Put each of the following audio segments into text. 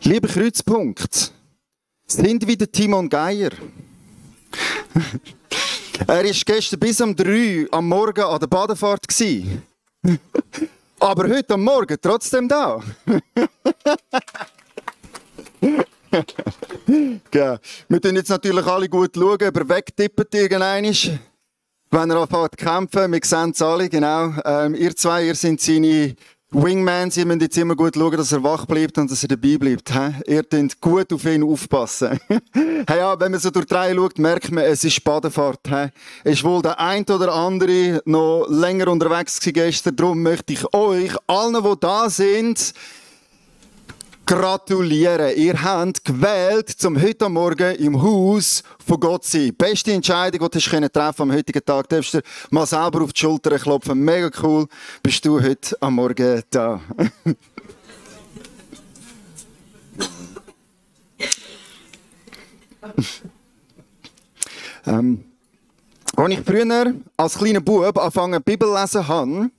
Lieber Kreuzpunkt, sind wieder Timon Geier. Er war gestern bis um 3 am Morgen an der Badefahrt. Aber heute am Morgen trotzdem da. Ja. Wir schauen jetzt natürlich alle gut, ob er wegtippt irgendwann. Wenn er anfängt zu kämpfen, wir sehen es alle, genau. Ihr zwei, ihr seid seine Wingmans, ihr müsst jetzt immer gut schauen, dass er wach bleibt und dass er dabei bleibt. Ihr dürft gut auf ihn aufpassen. Hey, ja, wenn man so durch die Reihe schaut, merkt man, es ist Badefahrt. Es ist wohl der ein oder andere noch länger unterwegs gewesen gestern. Darum möchte ich euch, allen, die da sind, gratulieren. Ihr habt gewählt, zum heute Morgen im Haus von Gott zu sein. Beste Entscheidung, die du treffen konntest am heutigen Tag. Du darfst dir mal selber auf die Schulter klopfen. Mega cool, bist du heute am Morgen da. Als ich früher als kleiner Bub angefangen Bibel zu lesen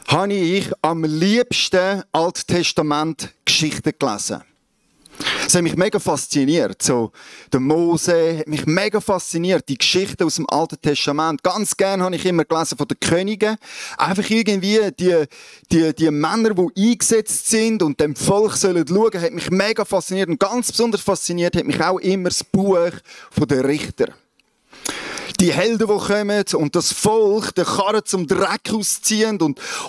habe ich am liebsten Alttestament-Geschichten gelesen. Das hat mich mega fasziniert. So, der Mose hat mich mega fasziniert. Die Geschichten aus dem Alten Testament. Ganz gerne habe ich immer gelesen von den Königen. Einfach irgendwie die Männer, die eingesetzt sind und dem Volk sollen schauen, hat mich mega fasziniert. Und ganz besonders fasziniert hat mich auch immer das Buch von den Richtern. Die Helden, die kommen und das Volk den Karren zum Dreck ausziehen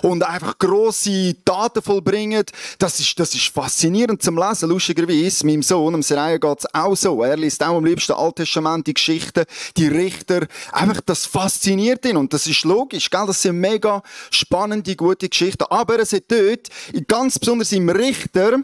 und einfach grosse Taten vollbringen, das ist faszinierend zum Lesen. Lustigerweise, meinem Sohn, dem Seraya, geht es auch so. Er liest auch am liebsten Alttestament, die Geschichten, die Richter. Einfach, das fasziniert ihn und das ist logisch, gell? Das sind mega spannende, gute Geschichten. Aber es hat dort, ganz besonders im Richter,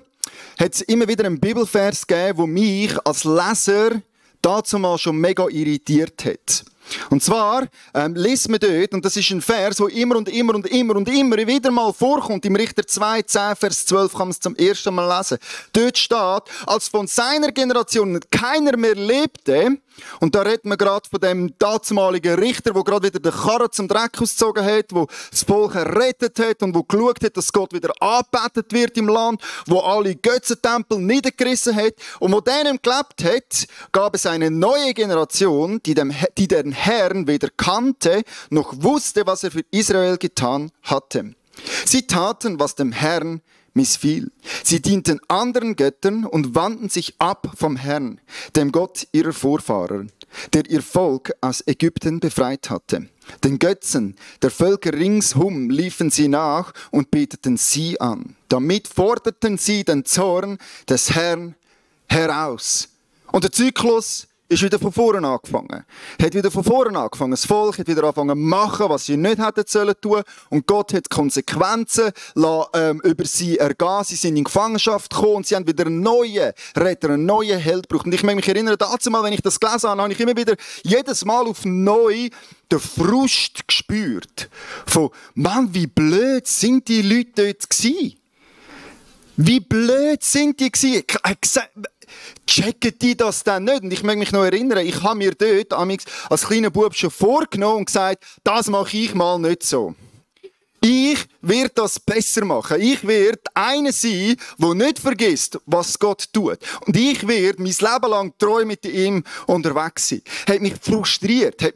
hat es immer wieder einen Bibelvers gegeben, der mich als Leser dazu mal schon mega irritiert hat. Und zwar liest man dort, und das ist ein Vers, der immer wieder mal vorkommt. Im Richter 2, 10, Vers 12 kann man es zum ersten Mal lesen. Dort steht, als von seiner Generation keiner mehr lebte, und da redet man gerade von dem damaligen Richter, der gerade wieder den Karren zum Dreck ausgezogen hat, der das Volk errettet hat und der geschaut hat, dass Gott wieder angebetet wird im Land, wo alle Götzentempel niedergerissen hat und wo denen gelebt hat, gab es eine neue Generation, die den Herrn weder kannte, noch wusste, was er für Israel getan hatte. Sie taten, was dem Herrn missfiel. Sie dienten anderen Göttern und wandten sich ab vom Herrn, dem Gott ihrer Vorfahren, der ihr Volk aus Ägypten befreit hatte. Den Götzen der Völker ringsum liefen sie nach und beteten sie an. Damit forderten sie den Zorn des Herrn heraus. Und der Zyklus ist wieder von vorne angefangen. Hat wieder von vorne angefangen. Das Volk hat wieder angefangen zu machen, was sie nicht hätten sollen tun. Und Gott hat Konsequenzen über sie ergehen. Sie sind in Gefangenschaft gekommen und sie haben wieder einen neuen Retter, einen neuen Held gebraucht. Und ich mag mich erinnern, dazu mal, wenn ich das gelesen habe, habe ich immer wieder jedes Mal auf neu den Frust gespürt. Von, Mann, wie blöd sind die Leute dort gewesen? Wie blöd sind die gewesen? Checken die das dann nicht? Und ich mag mich noch erinnern, ich habe mir dort als kleiner Bub schon vorgenommen und gesagt, das mache ich mal nicht so. Ich werde das besser machen. Ich werde einer sein, der nicht vergisst, was Gott tut. Und ich werde mein Leben lang treu mit ihm unterwegs sein. Hat mich frustriert, hat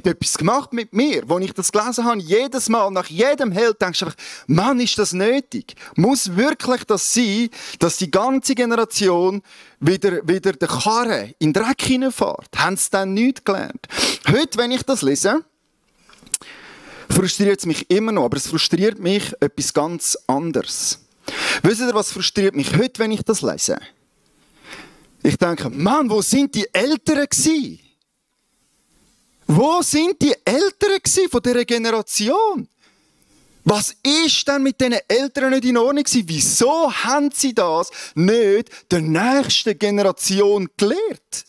etwas gemacht mit mir. Als ich das gelesen habe, jedes Mal, nach jedem Held, denkst du einfach, Mann, ist das nötig? Muss wirklich das sein, dass die ganze Generation wieder den Karren in den Dreck hineinfährt? Haben sie dann nichts gelernt? Heute, wenn ich das lese, frustriert es mich immer noch, aber es frustriert mich etwas ganz anderes. Wisst ihr, was frustriert mich heute, wenn ich das lese? Ich denke, Mann, wo sind die Älteren gewesen? Wo sind die Älteren gewesen von dieser Generation? Was ist denn mit diesen Eltern nicht in Ordnung gewesen? Wieso haben sie das nicht der nächsten Generation gelehrt?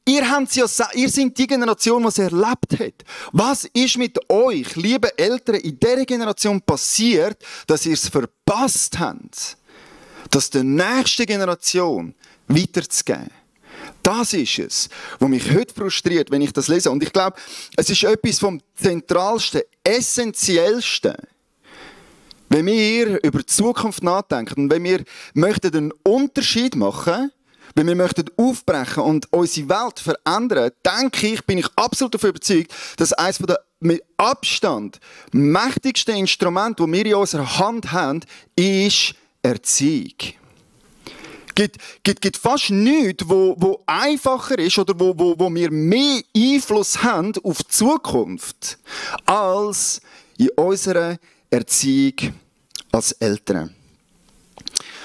Ihr seid die Generation, die es erlebt hat. Was ist mit euch, liebe Eltern, in dieser Generation passiert, dass ihr es verpasst habt, das der nächsten Generation weiterzugeben? Das ist es, was mich heute frustriert, wenn ich das lese. Und ich glaube, es ist etwas vom Zentralsten, Essentiellsten. Wenn wir über die Zukunft nachdenken und wenn wir möchten einen Unterschied machen, wenn wir möchten aufbrechen und unsere Welt verändern, bin ich absolut davon überzeugt, dass eines der mit Abstand mächtigsten Instrumente, die wir in unserer Hand haben, ist Erziehung. Gibt fast nichts, wo einfacher ist oder wo wir mehr Einfluss haben auf die Zukunft als in unserer Erziehung als Eltern.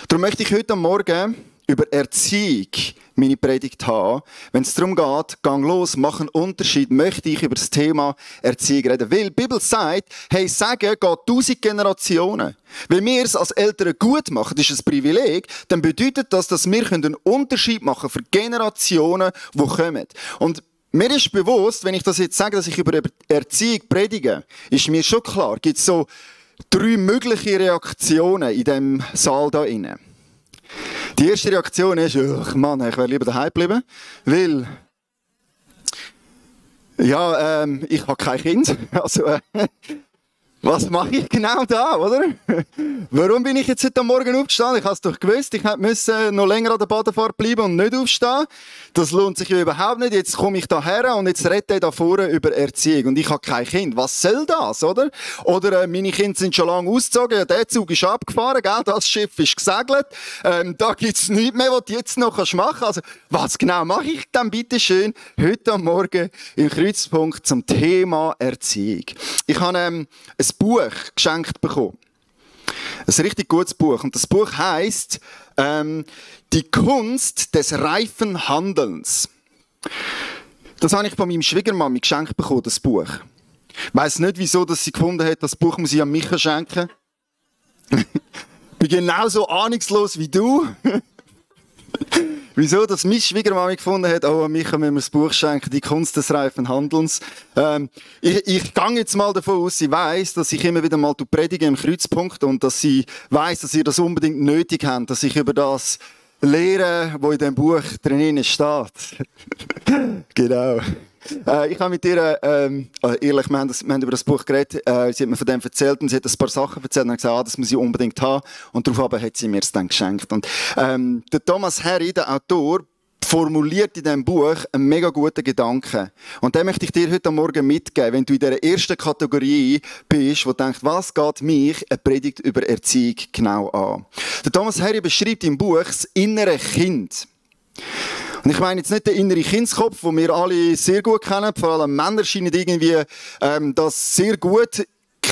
Darum möchte ich heute Morgen über Erziehung meine Predigt haben. Wenn es darum geht, gang los, mach einen Unterschied, möchte ich über das Thema Erziehung reden. Weil die Bibel sagt, hey, Sagen geht 1000 Generationen. Wenn wir es als Eltern gut machen, das ist ein Privileg, dann bedeutet das, dass wir einen Unterschied machen für Generationen, die kommen. Und mir ist bewusst, wenn ich das jetzt sage, dass ich über Erziehung predige, ist mir schon klar, gibt es so 3 mögliche Reaktionen in diesem Saal da innen. Die erste Reaktion ist, ach Mann, ich wäre lieber daheim geblieben, weil ja, ich habe kein Kind. Also, was mache ich genau da, oder? Warum bin ich jetzt heute Morgen aufgestanden? Ich habe es doch gewusst, ich hätte noch länger an der Badefahrt bleiben und nicht aufstehen. Das lohnt sich ja überhaupt nicht. Jetzt komme ich da her und jetzt rede ich da vorne über Erziehung. Und ich habe kein Kind. Was soll das, oder? Oder meine Kinder sind schon lange ausgezogen. Ja, der Zug ist abgefahren, gell? Das Schiff ist gesegelt. Da gibt es nichts mehr, was du jetzt noch machen kannst. Also, was genau mache ich dann bitte schön heute Morgen im Kreuzpunkt zum Thema Erziehung? Ich habe ein Buch geschenkt bekommen. Ein richtig gutes Buch. Und das Buch heisst «Die Kunst des reifen Handelns». Das habe ich von meinem Schwiegermami geschenkt bekommen, das Buch. Ich weiss nicht, wieso dass sie gefunden hat, das Buch muss ich an mich schenken. Ich bin genauso ahnungslos wie du. Wieso, dass meine Schwiegermami gefunden hat, oh, an mich müssen wir das Buch schenken, die Kunst des reifen Handelns. Ich gehe jetzt mal davon aus, sie weiss, dass ich immer wieder mal predige im Kreuzpunkt und dass sie weiss, dass ihr das unbedingt nötig habt, dass ich über das lehre, was in diesem Buch drinnen steht. Genau. Ich habe mit ihr, ehrlich, wir haben über das Buch geredet, sie hat mir von dem erzählt und sie hat ein paar Sachen erzählt und hat gesagt, das muss ich unbedingt haben. Und daraufhin hat sie mir es dann geschenkt. Und der Thomas Harry, der Autor, formuliert in diesem Buch einen mega guten Gedanken. Und den möchte ich dir heute Morgen mitgeben, wenn du in dieser ersten Kategorie bist, wo du denkst, was geht mich eine Predigt über Erziehung genau an? Der Thomas Harry beschreibt im Buch das innere Kind. Und ich meine jetzt nicht den inneren Kindskopf, den wir alle sehr gut kennen. Vor allem Männer scheinen irgendwie das sehr gut zu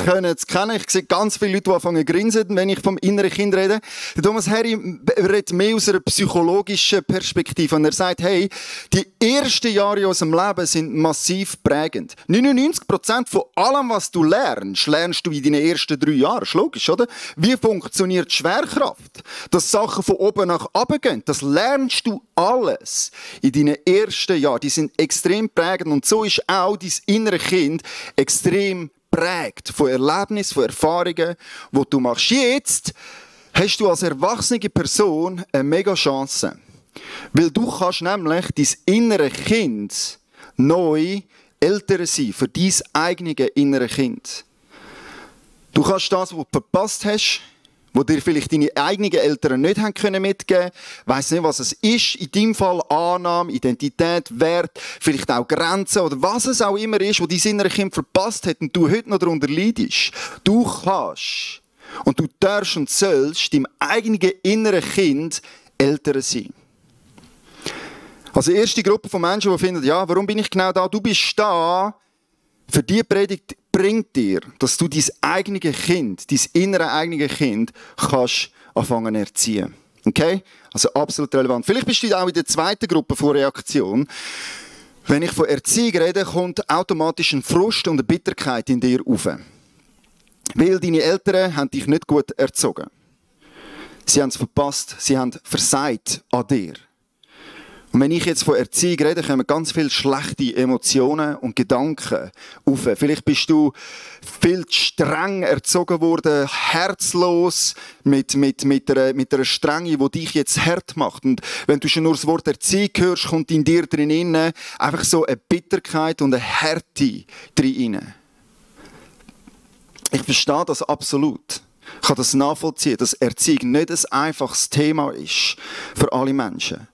kennen. Ich sehe ganz viele Leute, die anfangen zu grinsen, wenn ich vom inneren Kind rede. Der Thomas Harry redet mehr aus einer psychologischen Perspektive. Und er sagt, hey, die ersten Jahre in unserem Leben sind massiv prägend. 99% von allem, was du lernst, lernst du in deinen ersten 3 Jahren. Ist logisch, oder? Wie funktioniert Schwerkraft? Dass Sachen von oben nach unten gehen. Das lernst du alles in deinen ersten Jahren. Die sind extrem prägend. Und so ist auch dein innere Kind extrem prägt von Erlebnissen, von Erfahrungen, die du machst. Jetzt hast du als erwachsene Person eine mega Chance. Weil du kannst nämlich dein innere Kind neu Eltern sein, für dein eigenes innere Kind. Du kannst das, was du verpasst hast, wo dir vielleicht deine eigenen Eltern nicht haben mitgeben können. Weiss nicht, was es ist. In deinem Fall Annahme, Identität, Wert, vielleicht auch Grenzen oder was es auch immer ist, wo dein innere Kind verpasst hat und du heute noch darunter leidest. Du kannst und du darfst und sollst deinem eigenen inneren Kind Eltern sein. Also die erste Gruppe von Menschen, die finden, ja, warum bin ich genau da? Du bist da, für die Predigt bringt dir, dass du dein eigenes Kind, dein innere eigene Kind, kannst anfangen zu erziehen. Okay? Also absolut relevant. Vielleicht bist du auch in der zweiten Gruppe von Reaktion. Wenn ich von Erziehung rede, kommt automatisch ein Frust und eine Bitterkeit in dir auf. Weil deine Eltern haben dich nicht gut erzogen. Sie haben es verpasst, sie haben versagt an dir. Und wenn ich jetzt von Erziehung rede, kommen ganz viele schlechte Emotionen und Gedanken auf. Vielleicht bist du viel zu streng erzogen worden, herzlos, mit einer Strenge, die dich jetzt hart macht. Und wenn du schon nur das Wort Erziehung hörst, kommt in dir drin einfach so eine Bitterkeit und eine Härte drin. Ich verstehe das absolut. kann das nachvollziehen, dass Erziehung nicht ein einfaches Thema ist für alle Menschen.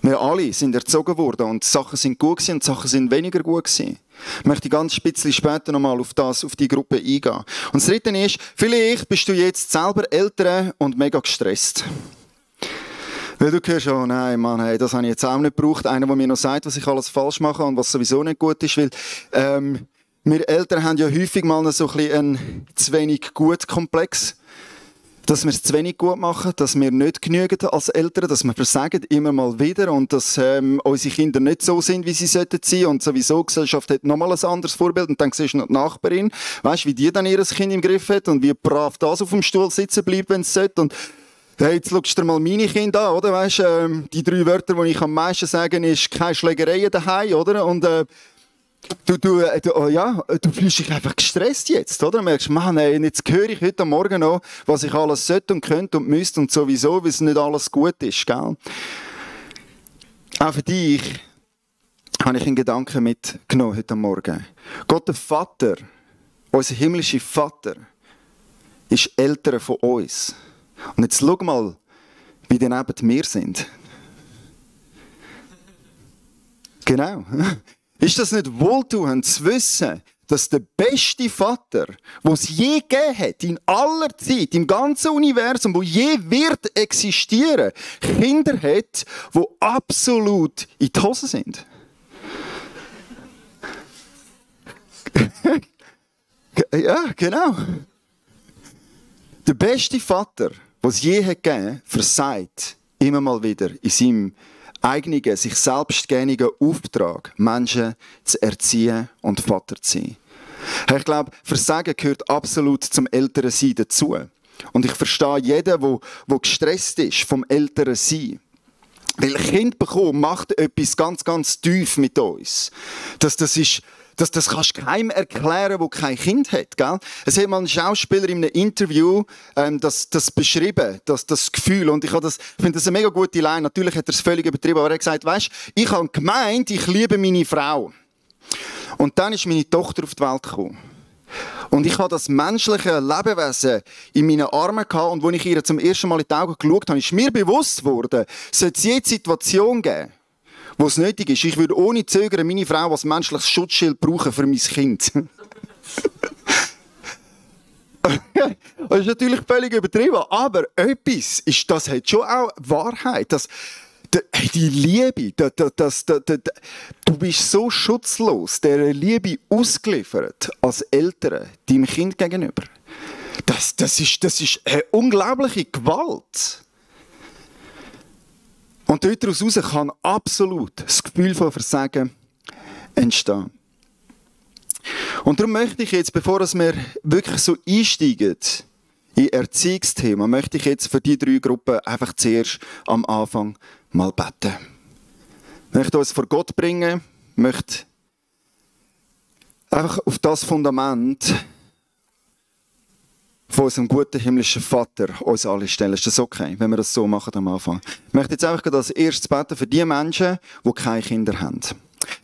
Wir alle sind erzogen worden und Sachen sind gut gewesen und Sachen sind weniger gut gewesen. Ich möchte ganz bisschen später nochmal auf die Gruppe eingehen. Und das Dritte ist, vielleicht bist du jetzt selber Eltern und mega gestresst. Weil du hörst, oh nein, Mann, hey, das habe ich jetzt auch nicht gebraucht. Einer, der mir noch sagt, was ich alles falsch mache und was sowieso nicht gut ist. Weil wir Eltern haben ja häufig mal so ein bisschen einen zu wenig gut Komplex. Dass wir es zu wenig gut machen, dass wir nicht genügen als Eltern, dass wir versagen immer mal wieder und dass unsere Kinder nicht so sind, wie sie sollten sein. Und sowieso, die Gesellschaft hat nochmal ein anderes Vorbild. Und dann siehst du noch die Nachbarin, weißt, wie die dann ihr Kind im Griff hat und wie brav das auf dem Stuhl sitzen bleibt, wenn es sollte. Und hey, jetzt schaust du dir mal meine Kinder an, oder? Weißt, die 3 Wörter, die ich am meisten sage, ist keine Schlägereien daheim, oder? Und Du fühlst dich einfach gestresst jetzt, oder? Du merkst, Mann, ey, jetzt höre ich heute Morgen noch, was ich alles sollte und könnte und müsste und sowieso, weil es nicht alles gut ist, gell? Auch für dich habe ich einen Gedanken mitgenommen heute Morgen. Gott, der Vater, unser himmlischer Vater, ist älter von uns. Und jetzt schau mal, wie die neben mir sind. Genau. Ist das nicht wohltuend zu wissen, dass der beste Vater, den es je gegeben hat, in aller Zeit, im ganzen Universum, wo je wird existieren, Kinder hat, die absolut in die Hose sind? Ja, genau. Der beste Vater, den es je hat gegeben, versagt immer mal wieder in seinem eigenen, sich selbst gegebenen Auftrag, Menschen zu erziehen und Vater zu sein. Ich glaube, Versagen gehört absolut zum Elternsein dazu. Und ich verstehe jeden, der gestresst ist vom Elternsein. Weil ein Kind bekommen macht etwas ganz, ganz tief mit uns. Das kannst du keinem erklären, der kein Kind hat. Gell? Es hat mal ein Schauspieler in einem Interview das beschrieben, das Gefühl. Und ich finde das eine mega gute Line. Natürlich hat er es völlig übertrieben, aber er hat gesagt, weisst, ich habe gemeint, ich liebe meine Frau. Und dann ist meine Tochter auf die Welt gekommen. Und ich habe das menschliche Lebewesen in meinen Armen gehabt. Und als ich ihr zum ersten Mal in die Augen geschaut habe, ist mir bewusst geworden, sollte es jede Situation geben, wo es nötig ist. Ich würde ohne Zögern meine Frau als menschliches Schutzschild brauchen für mein Kind. Das ist natürlich völlig übertrieben, aber etwas ist, das hat schon auch Wahrheit. Die Liebe, du bist so schutzlos, der Liebe ausgeliefert als Eltern deinem Kind gegenüber. Das ist eine unglaubliche Gewalt. Und daraus kann absolut das Gefühl von Versagen entstehen. Und darum möchte ich jetzt, bevor wir wirklich so einsteigen in Erziehungsthema, möchte ich jetzt für die 3 Gruppen einfach zuerst am Anfang mal beten. Ich möchte uns vor Gott bringen, möchte einfach auf das Fundament von unserem guten himmlischen Vater uns alle stellen. Ist das okay, wenn wir das so machen am Anfang? Ich möchte jetzt einfach als erstes beten für die Menschen, die keine Kinder haben.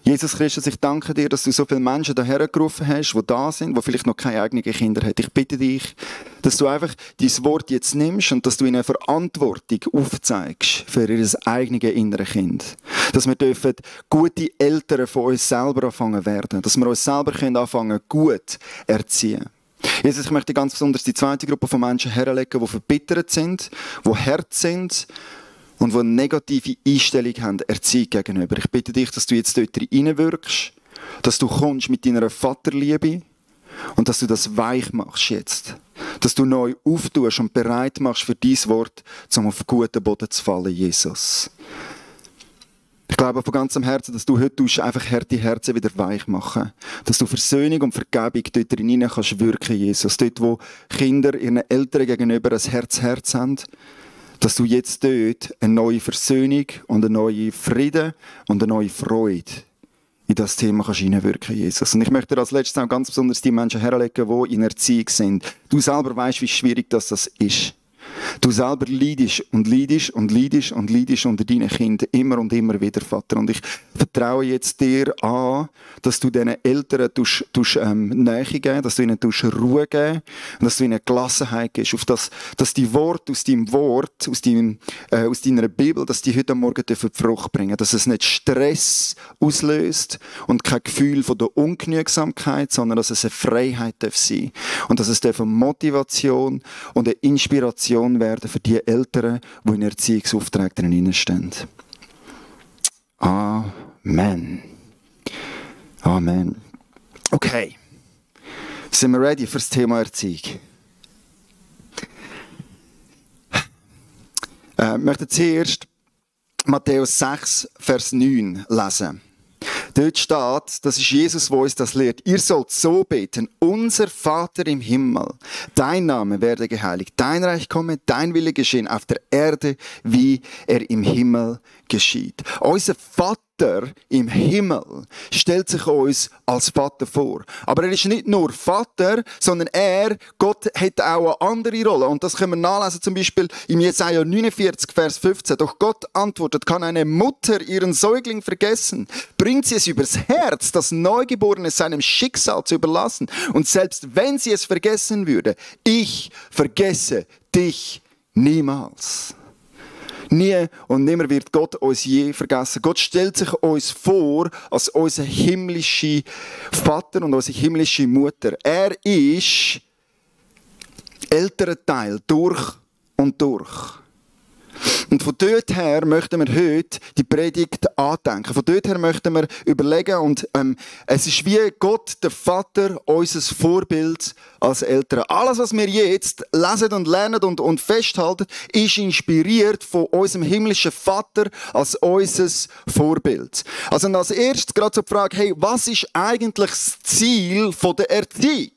Jesus Christus, ich danke dir, dass du so viele Menschen hierher gerufen hast, die da sind, die vielleicht noch keine eigenen Kinder haben. Ich bitte dich, dass du einfach dein Wort jetzt nimmst und dass du ihnen Verantwortung aufzeigst für ihr eigenes inneres Kind. Dass wir dürfen gute Eltern von uns selber anfangen werden. Dass wir uns selber anfangen gut erziehen. Jesus, ich möchte ganz besonders die zweite Gruppe von Menschen herlegen, die verbittert sind, die hart sind und die eine negative Einstellung haben, Erziehung gegenüber. Ich bitte dich, dass du jetzt dort reinwirkst, dass du kommst mit deiner Vaterliebe und dass du das weich machst jetzt. Dass du neu auftust und bereit machst für dein Wort, um auf guten Boden zu fallen, Jesus. Ich glaube von ganzem Herzen, dass du heute einfach harte Herzen wieder weich machen. Dass du Versöhnung und Vergebung dort hinein kannst wirken, Jesus. Dort, wo Kinder ihren Eltern gegenüber ein Herz haben, dass du jetzt dort eine neue Versöhnung und eine neue Frieden und eine neue Freude in das Thema kannst hineinwirken, Jesus. Und ich möchte dir als letztes auch ganz besonders die Menschen herlegen, die in Erziehung sind. Du selber weißt, wie schwierig das ist. Du selber leidest und leidest und leidest und leidest unter deinen Kindern immer und immer wieder, Vater. Und ich vertraue jetzt dir an, dass du diesen Eltern Nähe geben, dass du ihnen Ruhe geben und dass du ihnen Gelassenheit gibst, auf das, dass die Worte aus deinem Wort, aus deiner Bibel, dass die heute Morgen die Frucht bringen, dass es nicht Stress auslöst und kein Gefühl von der Ungenügsamkeit, sondern dass es eine Freiheit sein darf und dass es eine Motivation und eine Inspiration werden für die Eltern, die in Erziehungsaufträgen hineinstehen. Amen. Amen. Okay. Sind wir ready für das Thema Erziehung? Ich möchte zuerst Matthäus 6, Vers 9 lesen. Dort steht, das ist Jesus, der uns das lehrt. Ihr sollt so beten: Unser Vater im Himmel, dein Name werde geheiligt, dein Reich komme, dein Wille geschehen auf der Erde, wie er im Himmel geschieht. Unser Vater im Himmel stellt sich uns als Vater vor. Aber er ist nicht nur Vater, sondern Gott hat auch eine andere Rolle. Und das können wir nachlesen, zum Beispiel im Jesaja 49, Vers 15. Doch Gott antwortet: Kann eine Mutter ihren Säugling vergessen? Bringt sie es übers Herz, das Neugeborene seinem Schicksal zu überlassen? Und selbst wenn sie es vergessen würde, ich vergesse dich niemals. Nie und nimmer wird Gott uns je vergessen. Gott stellt sich uns vor als unser himmlischer Vater und unsere himmlische Mutter. Er ist Elternteil durch und durch. Und von dort her möchten wir heute die Predigt andenken. Von dort her möchten wir überlegen und es ist wie Gott, der Vater, unser Vorbild als Eltern. Alles, was wir jetzt lesen und lernen und festhalten, ist inspiriert von unserem himmlischen Vater als unser Vorbild. Also als erstes gerade so die Frage, hey, was ist eigentlich das Ziel von der Erziehung?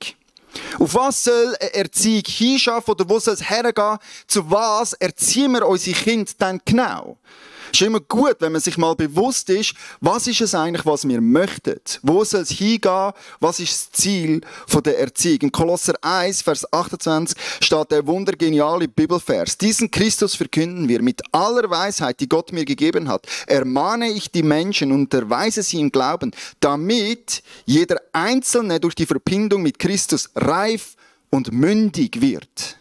Auf was soll eine Erziehung hinschaffen oder wo soll es hergehen? Zu was erziehen wir unsere Kinder dann genau? Es ist immer gut, wenn man sich mal bewusst ist, was ist es eigentlich, was wir möchten? Wo soll es hingehen? Was ist das Ziel der Erziehung? In Kolosser 1, Vers 28 steht der wundergeniale Bibelvers. Diesen Christus verkünden wir mit aller Weisheit, die Gott mir gegeben hat. Ermahne ich die Menschen und unterweise sie im Glauben, damit jeder Einzelne durch die Verbindung mit Christus reif und mündig wird.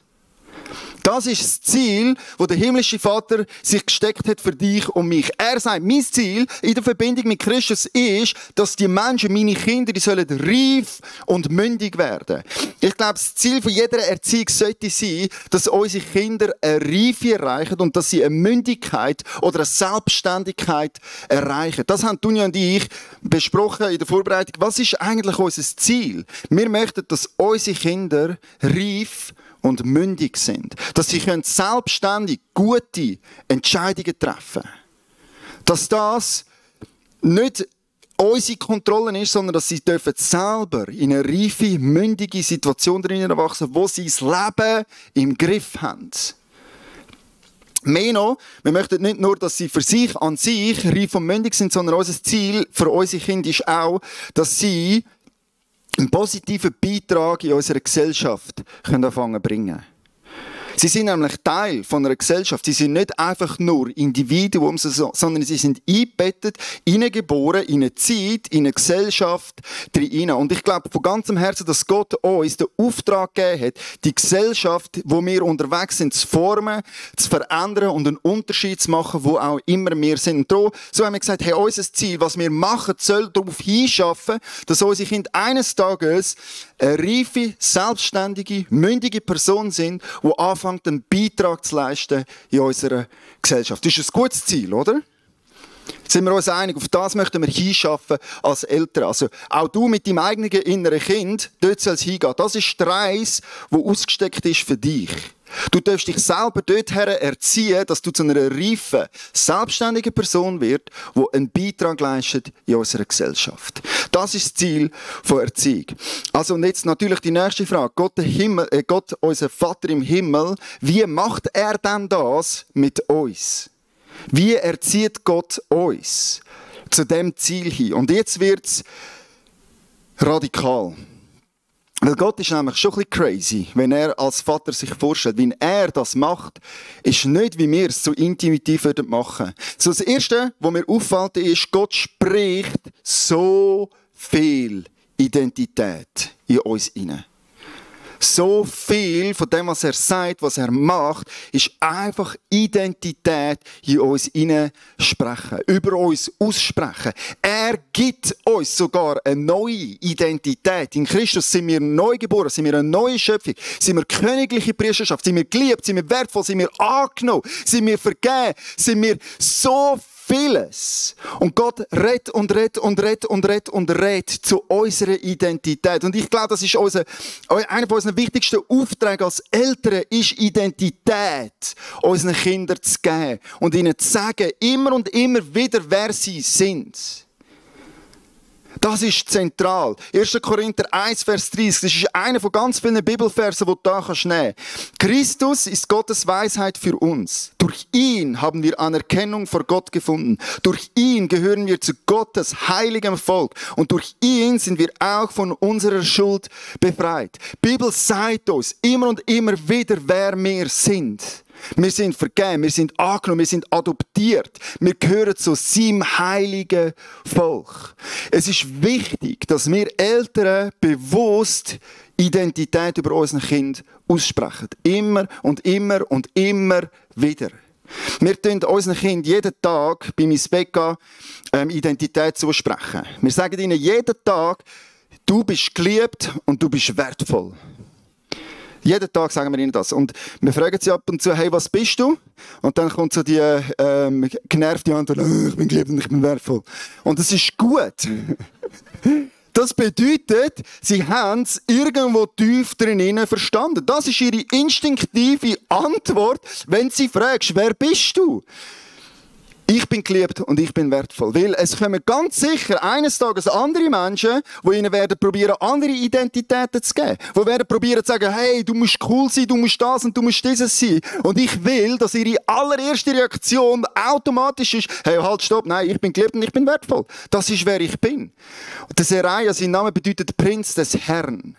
Das ist das Ziel, das der himmlische Vater sich gesteckt hat für dich und mich. Er sagt, mein Ziel in der Verbindung mit Christus ist, dass die Menschen, meine Kinder, die sollen reif und mündig werden. Ich glaube, das Ziel von jeder Erziehung sollte sein, dass unsere Kinder eine Reife erreichen und dass sie eine Mündigkeit oder eine Selbstständigkeit erreichen. Das haben Dunja und ich besprochen in der Vorbereitung. Was ist eigentlich unser Ziel? Wir möchten, dass unsere Kinder reif und mündig sind. Dass sie selbstständig gute Entscheidungen treffen können. Dass das nicht unsere Kontrolle ist, sondern dass sie selber in eine reife, mündige Situation drin erwachsen, wo sie das Leben im Griff haben. Mehr noch, wir möchten nicht nur, dass sie für sich an sich reif und mündig sind, sondern unser Ziel für unsere Kinder ist auch, dass sie einen positiven Beitrag in unserer Gesellschaft anfangen zu bringen. Sie sind nämlich Teil von einer Gesellschaft. Sie sind nicht einfach nur Individuen, sondern sie sind eingebettet, hineingeboren in eine Zeit, in eine Gesellschaft hinein. Und ich glaube von ganzem Herzen, dass Gott uns den Auftrag gegeben hat, die Gesellschaft, wo wir unterwegs sind, zu formen, zu verändern und einen Unterschied zu machen, wo auch immer wir sind. Und so haben wir gesagt, hey, unser Ziel, was wir machen, soll darauf hinschaffen, dass unsere Kinder eines Tages eine reife, selbstständige, mündige Person sind, die anfängt, einen Beitrag zu leisten in unserer Gesellschaft. Das ist ein gutes Ziel, oder? Sind wir uns einig, auf das möchten wir hinschaffen als Eltern. Also auch du mit deinem eigenen inneren Kind, dort soll es hingehen. Das ist der Reis, der ausgesteckt ist für dich. Du darfst dich selber dorthin erziehen, dass du zu einer reifen, selbstständigen Person wirst, die einen Beitrag leistet in unserer Gesellschaft. Das ist das Ziel von Erziehung. Also und jetzt natürlich die nächste Frage. Gott, unser Vater im Himmel, wie macht er denn das mit uns? Wie erzieht Gott uns zu dem Ziel hin? Und jetzt wird es radikal. Weil Gott ist nämlich schon ein bisschen crazy, wenn er als Vater sich vorstellt. Wie er das macht, ist nicht, wie wir es so intuitiv machen würden. So das Erste, was mir auffällt, ist, Gott spricht so viel Identität in uns hinein. So viel von dem, was er sagt, was er macht, ist einfach Identität in uns hineinsprechen, über uns aussprechen. Er gibt uns sogar eine neue Identität. In Christus sind wir neu geboren, sind wir eine neue Schöpfung, sind wir königliche Priesterschaft, sind wir geliebt, sind wir wertvoll, sind wir angenommen, sind wir vergeben, sind wir so vieles. Und Gott redet und redet und redet und redet und redet zu unserer Identität. Und ich glaube, das ist einer unserer wichtigsten Aufträge als Eltern, ist Identität unseren Kindern zu geben und ihnen zu sagen, immer und immer wieder, wer sie sind. Das ist zentral. 1. Korinther 1, Vers 30. Das ist einer von ganz vielen Bibelversen, die du da nehmen kannst. Christus ist Gottes Weisheit für uns. Durch ihn haben wir Anerkennung vor Gott gefunden. Durch ihn gehören wir zu Gottes heiligem Volk. Und durch ihn sind wir auch von unserer Schuld befreit. Die Bibel sagt uns immer und immer wieder, wer wir sind. Wir sind vergeben, wir sind angenommen, wir sind adoptiert. Wir gehören zu seinem heiligen Volk. Es ist wichtig, dass wir Eltern bewusst Identität über unseren Kind aussprechen. Immer und immer und immer wieder. Wir tun unseren Kindern jeden Tag beim ins Bett gehen, Identität zusprechen. Wir sagen ihnen jeden Tag, du bist geliebt und du bist wertvoll. Jeden Tag sagen wir ihnen das. Und wir fragen sie ab und zu, hey, was bist du? Und dann kommt so die genervte Antwort, ich bin geliebt und ich bin wertvoll. Und das ist gut. Das bedeutet, sie haben es irgendwo tief drinnen verstanden. Das ist ihre instinktive Antwort, wenn sie fragst, wer bist du? Ich bin geliebt und ich bin wertvoll. Weil es kommen ganz sicher eines Tages andere Menschen, die ihnen werden probieren, andere Identitäten zu geben. Die werden probieren zu sagen, hey, du musst cool sein, du musst das und du musst dieses sein. Und ich will, dass ihre allererste Reaktion automatisch ist, hey, halt, stopp, nein, ich bin geliebt und ich bin wertvoll. Das ist, wer ich bin. Der Seraja, sein Name bedeutet Prinz des Herrn.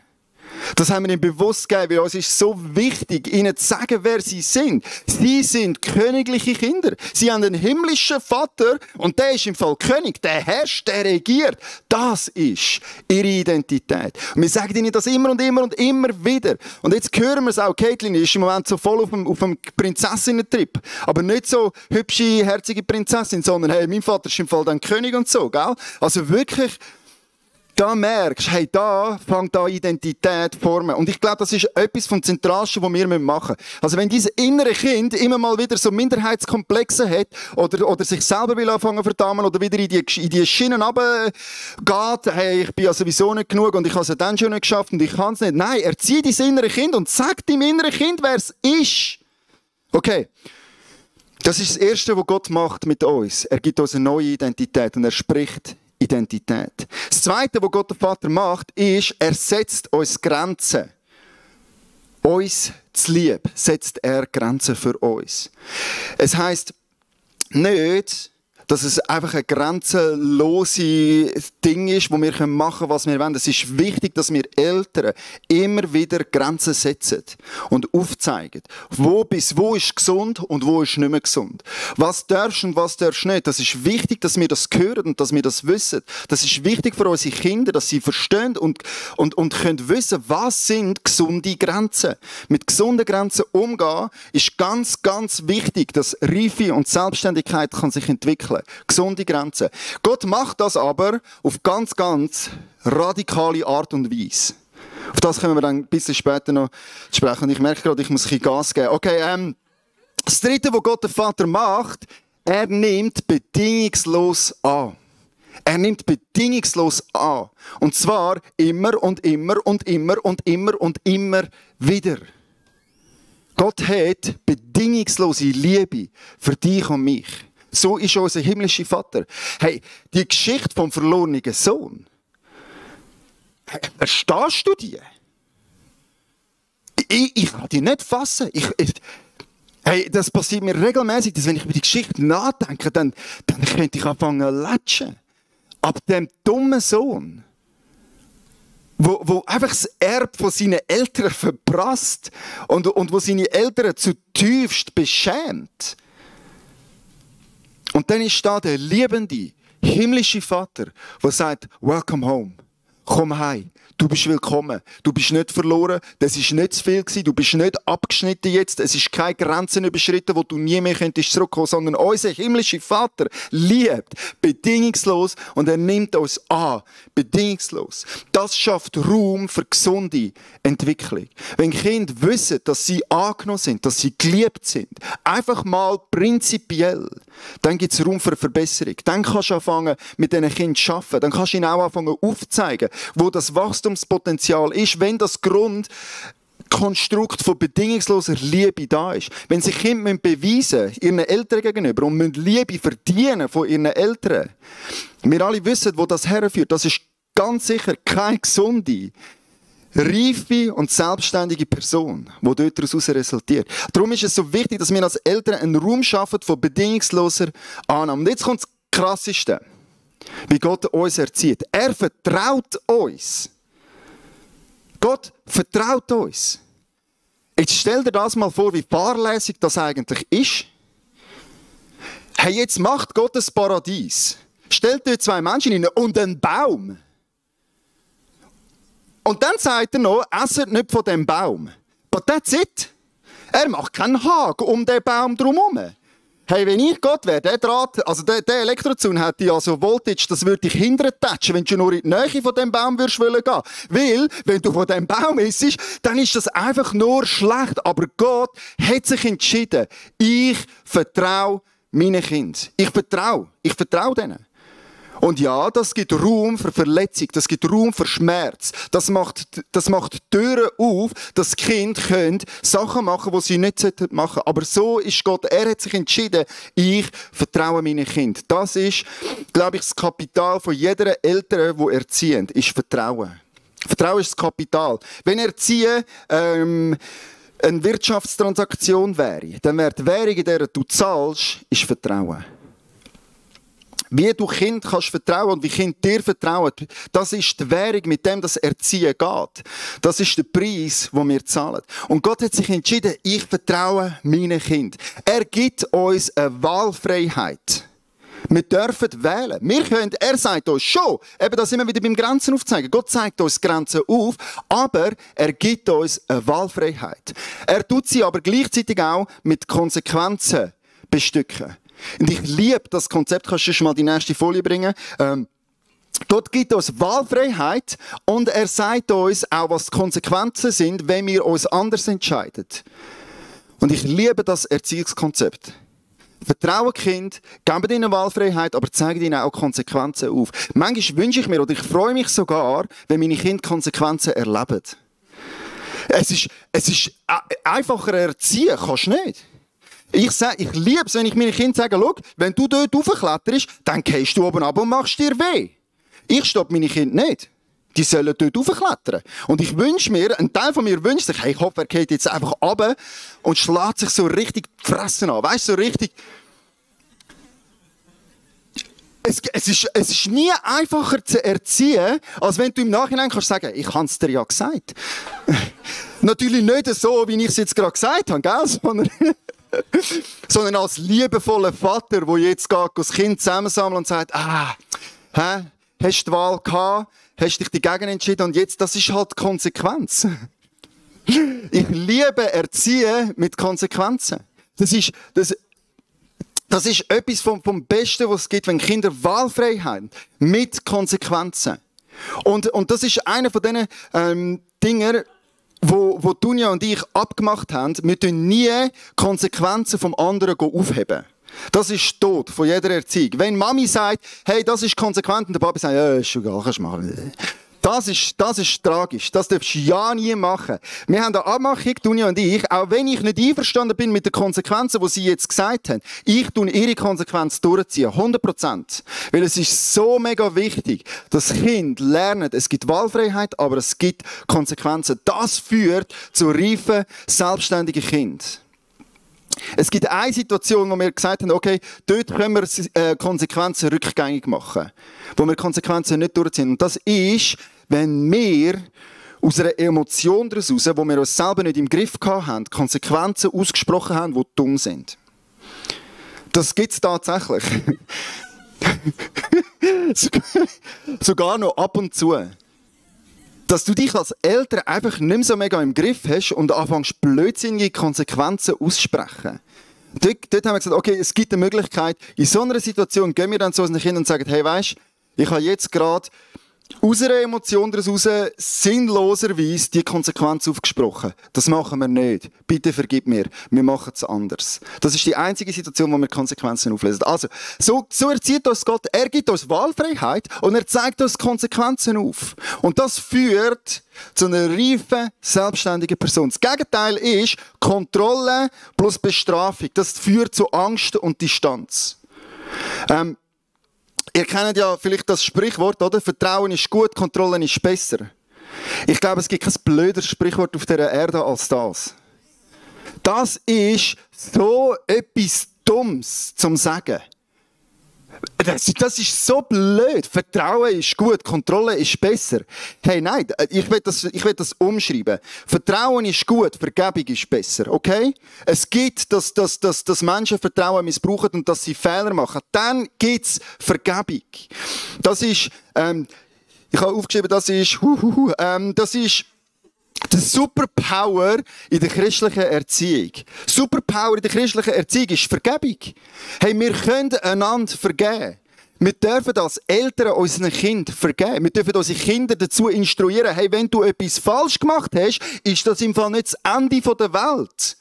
Das haben wir ihm bewusst gegeben, weil uns ist so wichtig, ihnen zu sagen, wer sie sind. Sie sind königliche Kinder. Sie haben einen himmlischen Vater und der ist im Fall König. Der herrscht, der regiert. Das ist ihre Identität. Und wir sagen ihnen das immer und immer und immer wieder. Und jetzt hören wir es auch. Caitlin ist im Moment so voll auf dem Prinzessinnen-Trip. Aber nicht so hübsche, herzige Prinzessin, sondern hey, mein Vater ist im Fall dann König und so, gell? Also wirklich, da merkst du, hey, da fängt an Identität formen. Und ich glaube, das ist etwas vom Zentralsten, was wir machen müssen. Also wenn dieses innere Kind immer mal wieder so Minderheitskomplexe hat oder sich selber will anfangen verdammen oder wieder in die Schienen runtergeht, hey, ich bin ja sowieso nicht genug und ich habe es ja dann schon nicht geschafft und ich kann es nicht. Nein, erziehe dein innere Kind und sag deinem inneren Kind, wer es ist. Okay. Das ist das Erste, was Gott macht mit uns. Er gibt uns eine neue Identität und er spricht Identität. Das Zweite, was Gott der Vater macht, ist, er setzt uns Grenzen. Uns zu lieb setzt er Grenzen für uns. Es heisst nicht, dass es einfach ein grenzenloses Ding ist, wo wir machen können, was wir wollen. Es ist wichtig, dass wir Eltern immer wieder Grenzen setzen und aufzeigen, wo bis wo ist gesund und wo ist nicht mehr gesund. Was darfst und was darfst nicht. Das ist wichtig, dass wir das hören und dass wir das wissen. Das ist wichtig für unsere Kinder, dass sie verstehen und können wissen, was sind gesunde Grenzen. Mit gesunden Grenzen umgehen ist ganz, ganz wichtig, dass Reife und Selbstständigkeit kann sich entwickeln. Gesunde Grenzen. Gott macht das aber auf ganz, ganz radikale Art und Weise. Auf das können wir dann ein bisschen später noch sprechen. Und ich merke gerade, ich muss ein bisschen Gas geben. Okay, das Dritte, was Gott der Vater macht, er nimmt bedingungslos an. Er nimmt bedingungslos an. Und zwar immer und immer und immer und immer und immer wieder. Gott hat bedingungslose Liebe für dich und mich. So ist unser himmlischer Vater. Hey, die Geschichte vom verlorenen Sohn. Verstehst du die? Ich kann die nicht fassen. Hey, das passiert mir regelmäßig, dass wenn ich über die Geschichte nachdenke, dann könnte ich anfangen zu latschen. Ab dem dummen Sohn, wo einfach das Erbe von seinen Eltern verprasst und wo seine Eltern zutiefst beschämt. Und dann ist da der liebende, himmlische Vater, der sagt, welcome home, komm heim. Du bist willkommen. Du bist nicht verloren. Das ist nicht zu viel gewesen. Du bist nicht abgeschnitten jetzt. Es ist keine Grenzen überschritten, wo du nie mehr könntest zurückkommen, sondern unser himmlischer Vater liebt bedingungslos und er nimmt uns an. Bedingungslos. Das schafft Raum für gesunde Entwicklung. Wenn Kinder wissen, dass sie angenommen sind, dass sie geliebt sind, einfach mal prinzipiell, dann gibt es Raum für Verbesserung. Dann kannst du anfangen, mit diesen Kindern zu arbeiten. Dann kannst du ihnen auch anfangen aufzuzeigen, wo das Wachstumspotenzial ist, wenn das Grundkonstrukt von bedingungsloser Liebe da ist. Wenn sich Kinder beweisen müssen, ihren Eltern gegenüber, und müssen Liebe verdienen von ihren Eltern. Wir alle wissen, wo das herführt. Das ist ganz sicher keine gesunde, reife und selbstständige Person, die daraus resultiert. Darum ist es so wichtig, dass wir als Eltern einen Raum schaffen von bedingungsloser Annahme. Und jetzt kommt das Krasseste, wie Gott uns erzieht. Er vertraut uns. Gott vertraut uns. Jetzt stell dir das mal vor, wie fahrlässig das eigentlich ist. Hey, jetzt macht Gott ein Paradies. Stellt dir zwei Menschen rein und einen Baum. Und dann sagt er noch, esset nicht von dem Baum. But that's it. Er macht keinen Haken um den Baum drumherum. Hey, wenn ich Gott wäre, der Draht, also der Elektrozaun hätte also Voltage, das würde dich hintertatschen, wenn du nur in die Nähe von dem Baum würdest gehen. Weil, wenn du von dem Baum isst, dann ist das einfach nur schlecht. Aber Gott hat sich entschieden, ich vertraue meinen Kindern. Ich vertraue denen. Und ja, das gibt Raum für Verletzung, das gibt Raum für Schmerz. Das macht Türen auf, dass die Kinder Sachen machen können, die sie nicht machen sollten. Aber so ist Gott. Er hat sich entschieden, ich vertraue meinen Kindern. Das ist, glaube ich, das Kapital von jeder Eltern, die erziehen, ist Vertrauen. Vertrauen ist das Kapital. Wenn Erziehen eine Wirtschaftstransaktion wäre, dann wäre die Währung, in der du zahlst, ist Vertrauen. Wie du Kind kannst vertrauen und wie Kind dir vertrauen, das ist die Währung, mit dem das Erziehen geht. Das ist der Preis, den wir zahlen. Und Gott hat sich entschieden, ich vertraue meinen Kindern. Er gibt uns eine Wahlfreiheit. Wir dürfen wählen. Er sagt uns schon, eben das immer wieder beim Grenzen aufzeigen. Gott zeigt uns Grenzen auf, aber er gibt uns eine Wahlfreiheit. Er tut sie aber gleichzeitig auch mit Konsequenzen bestücken. Und ich liebe das Konzept, kannst du schon mal die nächste Folie bringen. Dort gibt es Wahlfreiheit und er sagt uns auch, was die Konsequenzen sind, wenn wir uns anders entscheiden. Und ich liebe das Erziehungskonzept. Vertrauen Kind, geben ihnen Wahlfreiheit, aber zeigen ihnen auch Konsequenzen auf. Manchmal wünsche ich mir, oder ich freue mich sogar, wenn meine Kinder Konsequenzen erleben. Es ist einfacher erziehen, kannst du nicht. Ich liebe es, wenn ich meinen Kindern sage, schau, wenn du dort raufkletterst, dann gehst du oben ab und machst dir weh. Ich stoppe meine Kinder nicht. Die sollen dort raufklettern. Und ich wünsche mir, ein Teil von mir wünscht sich, hey, ich hoffe, er geht jetzt einfach runter und schlägt sich so richtig die Fresse an. Weißt du, so richtig. Es ist nie einfacher zu erziehen, als wenn du im Nachhinein kannst sagen, ich habe es dir ja gesagt. Natürlich nicht so, wie ich es jetzt gerade gesagt habe, gell? Sondern als liebevoller Vater, der jetzt geht, das Kind zusammensammelt und sagt, hast du die Wahl gehabt, hast dich dagegen entschieden und jetzt, das ist halt die Konsequenz. Ich liebe Erziehen mit Konsequenzen. Das ist etwas vom Besten, was es gibt, wenn Kinder Wahlfreiheit haben, mit Konsequenzen. Und das ist einer von diesen Dingen, wo Dunja und ich abgemacht haben, wir tun nie Konsequenzen vom anderen aufheben. Das ist Tod von jeder Erziehung. Wenn Mami sagt, hey, das ist konsequent, und der Papi sagt, ja, ist schon egal, kannst du machen. Das ist tragisch. Das darfst du ja nie machen. Wir haben eine Abmachung, Dunja und ich, auch wenn ich nicht einverstanden bin mit den Konsequenzen, die sie jetzt gesagt haben. Ich tue ihre Konsequenz durchziehen. 100%. Weil es ist so mega wichtig, dass Kinder lernen, es gibt Wahlfreiheit, aber es gibt Konsequenzen. Das führt zu reifen, selbstständigen Kindern. Es gibt eine Situation, wo wir gesagt haben, okay, dort können wir Konsequenzen rückgängig machen. Wo wir Konsequenzen nicht durchziehen. Und das ist, wenn wir aus einer Emotion daraus, wo wir uns selber nicht im Griff haben, Konsequenzen ausgesprochen haben, die dumm sind. Das gibt es tatsächlich. Sogar noch ab und zu. Dass du dich als Eltern einfach nicht mehr so mega im Griff hast und anfängst, blödsinnige Konsequenzen auszusprechen. Dort haben wir gesagt, okay, es gibt eine Möglichkeit, in so einer Situation gehen wir dann zu unseren Kindern und sagen, hey, weisst, ich habe jetzt gerade aus einer Emotion daraus sinnloserweise die Konsequenz aufgesprochen. Das machen wir nicht. Bitte vergib mir. Wir machen es anders. Das ist die einzige Situation, wo wir Konsequenzen auflösen. Also, so erzieht uns Gott. Er gibt uns Wahlfreiheit und er zeigt uns Konsequenzen auf. Und das führt zu einer reifen, selbstständigen Person. Das Gegenteil ist Kontrolle plus Bestrafung. Das führt zu Angst und Distanz. Ihr kennt ja vielleicht das Sprichwort, oder? Vertrauen ist gut, Kontrolle ist besser. Ich glaube, es gibt kein blöderes Sprichwort auf dieser Erde als das. Das ist so etwas Dummes zum Sagen. Das ist so blöd. Vertrauen ist gut, Kontrolle ist besser. Hey, nein, ich will das umschreiben. Vertrauen ist gut, Vergebung ist besser, okay? Es gibt, dass Menschen Vertrauen missbrauchen und dass sie Fehler machen. Dann gibt es Vergebung. Das ist, ich habe aufgeschrieben, das ist die Superpower in der christlichen Erziehung. Superpower in der christlichen Erziehung ist Vergebung. Hey, wir können einander vergeben. Wir dürfen als Eltern unseren Kindern vergeben. Wir dürfen unsere Kinder dazu instruieren, hey, wenn du etwas falsch gemacht hast, ist das im Fall nicht das Ende der Welt.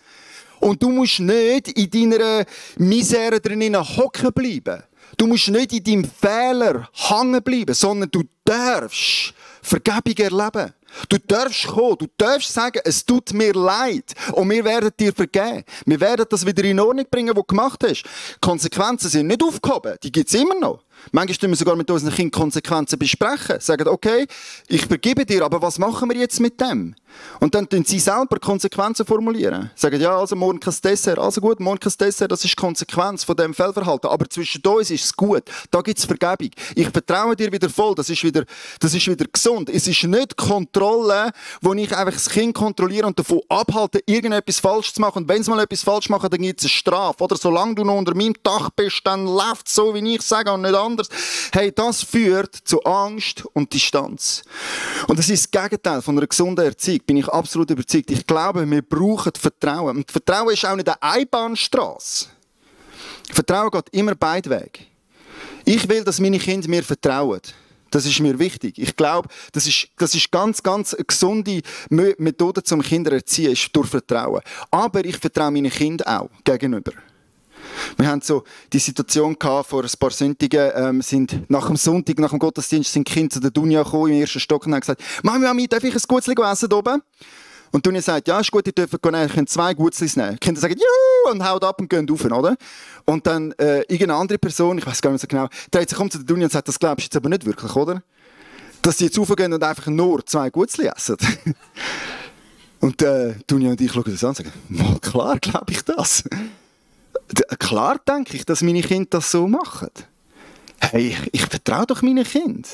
Und du musst nicht in deiner Misere drinnen hocken bleiben. Du musst nicht in deinem Fehler hängen bleiben, sondern du darfst Vergebung erleben. Du darfst kommen, du darfst sagen, es tut mir leid und wir werden dir vergeben. Wir werden das wieder in Ordnung bringen, was du gemacht hast. Konsequenzen sind nicht aufgehoben, die gibt es immer noch. Manchmal können wir sogar mit unseren Kindern Konsequenzen besprechen. Sagen, okay, ich vergebe dir, aber was machen wir jetzt mit dem? Und dann tun sie selber Konsequenzen formulieren. Sagen, ja, also morgen kein Dessert. Also gut, morgen kein Dessert, das ist die Konsequenz von diesem Fehlverhalten. Aber zwischen uns ist es gut. Da gibt es Vergebung. Ich vertraue dir wieder voll. Das ist wieder gesund. Es ist nicht Kontrolle, wo ich einfach das Kind kontrolliere und davon abhalte, irgendetwas falsch zu machen. Und wenn sie mal etwas falsch machen, dann gibt es eine Strafe. Oder solange du noch unter meinem Dach bist, dann läuft es so, wie ich sage und nicht anders. Hey, das führt zu Angst und Distanz. Und das ist das Gegenteil von einer gesunden Erziehung. Bin ich absolut überzeugt. Ich glaube, wir brauchen Vertrauen. Und Vertrauen ist auch nicht eine Einbahnstrasse. Vertrauen geht immer beide Wege. Ich will, dass meine Kinder mir vertrauen. Das ist mir wichtig. Ich glaube, das ist ganz eine gesunde Methode zum Kinder erziehen, ist durch Vertrauen. Aber ich vertraue meinen Kindern auch gegenüber. Wir haben so die Situation gehabt, vor ein paar Sonntagen, sind nach dem Sonntag, nach dem Gottesdienst, sind die Kinder zu der Dunja gekommen, im ersten Stock, und haben gesagt, Mami, darf ich ein Gutzli essen hier oben? Und Dunja sagt, ja, ist gut, ihr dürft gehen, ihr könnt 2 Gutzlis nehmen. Die Kinder sagen, juhu, und haut ab und gehen rauf, oder? Und dann irgendeine andere Person, ich weiß gar nicht so genau, dreht sich um zu der Dunja und sagt, das glaubst du jetzt aber nicht wirklich, oder? Dass sie jetzt raufgehen und einfach nur 2 Gutzli essen. Und Dunja und ich schauen das an und sagen, mal klar, glaube ich das. Klar denke ich, dass meine Kinder das so machen. Hey, ich vertraue doch meinen Kindern.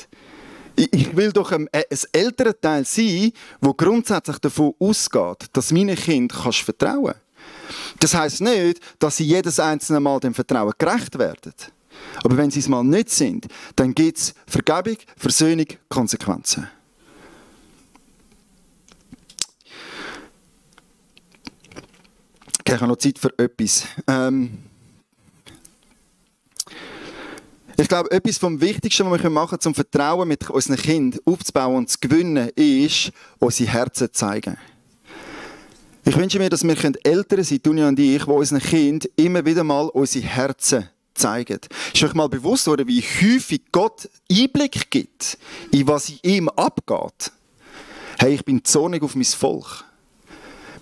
Ich will doch ein Elternteil sein, der grundsätzlich davon ausgeht, dass meinen Kindern kannst vertrauen. Das heisst nicht, dass sie jedes einzelne Mal dem Vertrauen gerecht werden. Aber wenn sie es mal nicht sind, dann gibt es Vergebung, Versöhnung, Konsequenzen. Okay, ich habe noch Zeit für etwas. Ich glaube, etwas vom Wichtigsten, was wir machen können, um Vertrauen mit unseren Kindern aufzubauen und zu gewinnen, ist, unsere Herzen zu zeigen. Ich wünsche mir, dass wir Eltern sind, Dunja und ich, die unseren Kindern immer wieder mal unsere Herzen zeigen. Ist euch mal bewusst worden, wie häufig Gott Einblick gibt, in was in ihm abgeht? Hey, ich bin zornig auf mein Volk.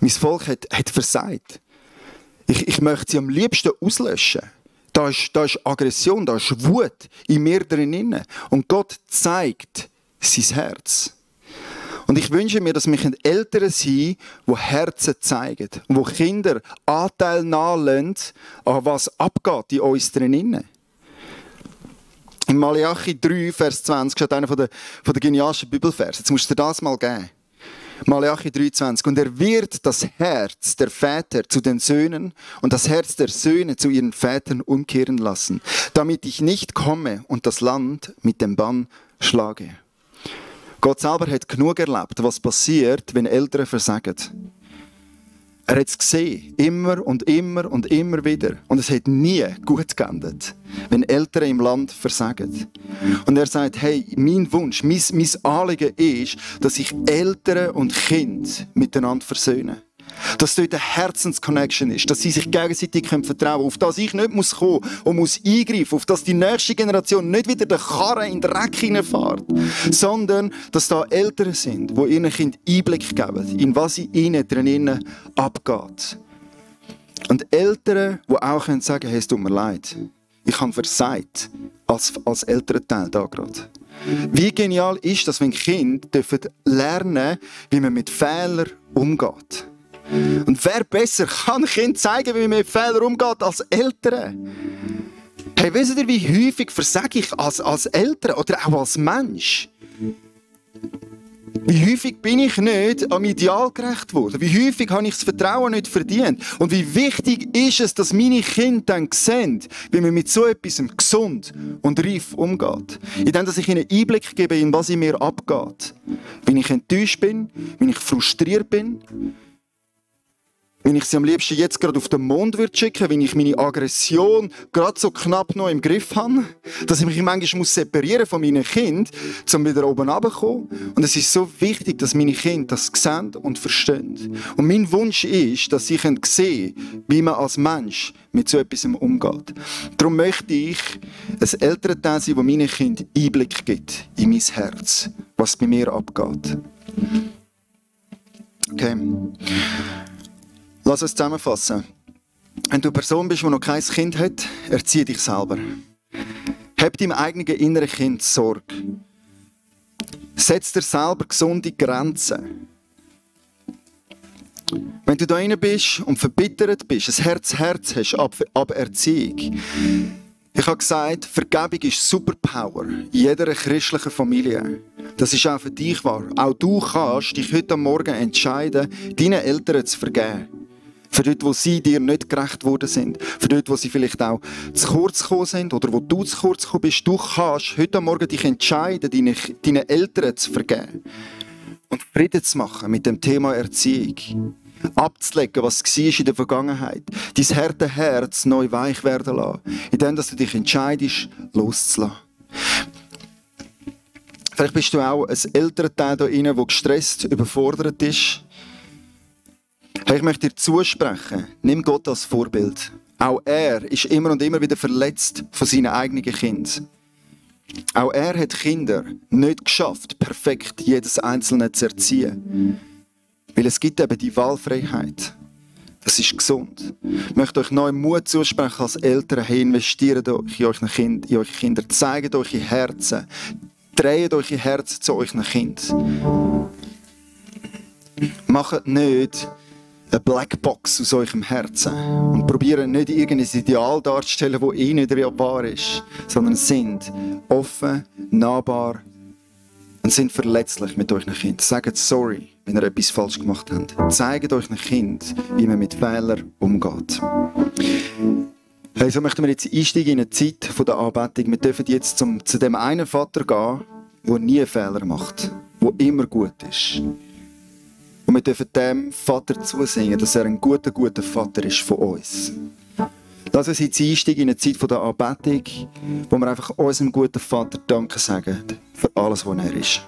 Mein Volk hat versagt. Ich möchte sie am liebsten auslöschen. Da ist Aggression, da ist Wut in mir drin. Und Gott zeigt sein Herz. Und ich wünsche mir, dass wir Eltern sind, die Herzen zeigen. Und die Kinder Anteil naheln, an was abgeht in uns drin. In Malachi 3, Vers 20 steht einer von der genialsten Bibelverse. Jetzt musst du dir das mal geben. Malachi 3,20. Und er wird das Herz der Väter zu den Söhnen und das Herz der Söhne zu ihren Vätern umkehren lassen, damit ich nicht komme und das Land mit dem Bann schlage. Gott selber hat genug erlebt, was passiert, wenn Eltern versagen. Er hat es gesehen, immer und immer und immer wieder. Und es hat nie gut geendet, wenn Eltern im Land versagen. Und er sagt, hey, mein Wunsch, mein Anliegen ist, dass sich Eltern und Kind miteinander versöhnen. Dass dort eine Herzensconnection ist, dass sie sich gegenseitig vertrauen können, auf das ich nicht muss kommen und muss eingreifen, auf das die nächste Generation nicht wieder den Karren in den Dreck hineinfährt, sondern dass da Eltern sind, die ihren Kindern Einblick geben, in was in ihnen drinnen abgeht. Und Eltern, die auch sagen können, hey, es tut mir leid, ich habe versagt als Elternteil da gerade. Wie genial ist das, wenn Kinder lernen dürfen, wie man mit Fehlern umgeht. Und wer besser kann Kind zeigen, wie man mit Fehlern umgeht, als Eltern? Hey, wisst ihr, wie häufig versage ich als Eltern oder auch als Mensch? Wie häufig bin ich nicht am Ideal gerecht worden? Wie häufig habe ich das Vertrauen nicht verdient? Und wie wichtig ist es, dass meine Kinder dann sehen, wie man mit so etwas gesund und reif umgeht? Indem, dass ich ihnen Einblick gebe, in was in mir abgeht. Wenn ich enttäuscht bin, wenn ich frustriert bin, wenn ich sie am liebsten jetzt gerade auf den Mond schicken würde, wenn ich meine Aggression gerade so knapp noch im Griff habe, dass ich mich manchmal separieren von meinen Kindern, um wieder oben runterzukommen. Und es ist so wichtig, dass meine Kinder das sehen und verstehen. Und mein Wunsch ist, dass sie sehen, wie man als Mensch mit so etwas umgeht. Darum möchte ich ein Elternteil sein, das meinen Kindern Einblick gibt in mein Herz, was bei mir abgeht. Okay. Lass uns zusammenfassen. Wenn du eine Person bist, die noch kein Kind hat, erziehe dich selber. Hab deinem eigenen inneren Kind Sorge. Setz dir selber gesunde Grenzen. Wenn du da rein bist und verbittert bist, ein Herz hast ab Erziehung. Ich habe gesagt, Vergebung ist Superpower in jeder christlichen Familie. Das ist auch für dich wahr. Auch du kannst dich heute Morgen entscheiden, deinen Eltern zu vergeben. Für dort, wo sie dir nicht gerecht worden sind. Für dort, wo sie vielleicht auch zu kurz gekommen sind oder wo du zu kurz gekommen bist. Du kannst heute Morgen dich entscheiden, deinen Eltern zu vergeben. Und Frieden zu machen mit dem Thema Erziehung. Abzulegen, was war in der Vergangenheit. Dein harte Herz neu weich werden lassen. Indem, dass du dich entscheidest, loszulassen. Vielleicht bist du auch ein Elternteil da drin, der gestresst, überfordert ist. Hey, ich möchte dir zusprechen, nimm Gott als Vorbild. Auch er ist immer und immer wieder verletzt von seinen eigenen Kindern. Auch er hat Kinder nicht geschafft, perfekt jedes Einzelne zu erziehen. Weil es gibt eben die Wahlfreiheit. Das ist gesund. Ich möchte euch neuen Mut zusprechen als Eltern. Hey, investiert euch in eure Kinder. Zeigt euch in Herzen. Dreht euch in Herzen zu euren Kindern. Macht nicht eine Blackbox aus eurem Herzen und probiert nicht irgendein Ideal darzustellen, das nicht wahr ist, sondern sind offen, nahbar und sind verletzlich mit euren Kindern. Sagt sorry, wenn ihr etwas falsch gemacht habt. Zeigt euren Kindern, wie man mit Fehlern umgeht. Hey, so möchten wir jetzt einsteigen in eine Zeit der Anbetung. Wir dürfen jetzt zu dem einen Vater gehen, der nie Fehler macht, der immer gut ist. Und wir dürfen dem Vater zusingen, dass er ein guter Vater ist von uns. Lass uns jetzt einsteigen in eine Zeit der Anbetung, wo wir einfach unserem guten Vater Danke sagen für alles, was er ist.